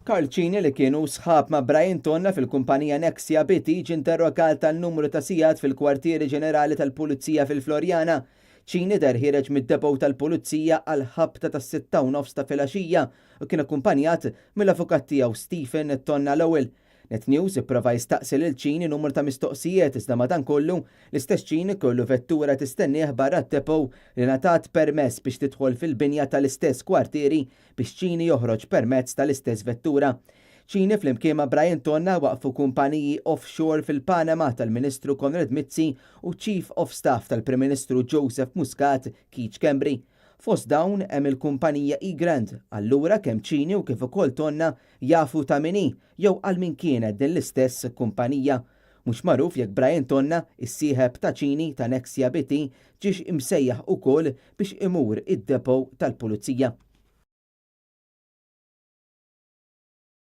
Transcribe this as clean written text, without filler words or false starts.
Karl Cini li kienu sħab ma' Brian Tonna fil-kumpanija Nexia BT ġie interrogat għal numru ta' sigħat fil-Kwartieri Ġenerali tal-Pulizija fil-Floriana. Cini deher ħiereġ mid-depot tal-Pulizija għall-ħabta tas-6:30 ta' filgħaxija u kien akkumpanjat mill-avukat tiegħu Stephen Tonna Lowell. Net News ipprova jistaqsi lil Cini numru ta' mistoqsijiet iżda madankollu l-istess Cini kellu vettura tistennieh barra d-depot li ngħatat permess biex tidħol fil-binja tal-istess kwartieri biex Cini joħroġ permezz tal-istess vettura. Cini flimkien ma' Brian Tonna waqfu kumpaniji offshore fil-Panama tal-Ministru Konrad Mizzi u Chief of Staff tal-Prim Ministru Joseph Muscat Keith Schembri. Fost dawn hemm il-kumpanija Egrant, allura kemm Cini u kif ukoll Tonna jafu ta' min hi jew għal min kienet din l-istess kumpanija. Mhux magħruf jekk Brian Tonna, is-sieħeb ta' Cini ta' Nexia BT, ġiex imsejjaħ ukoll biex imur id-depot tal-Pulizija.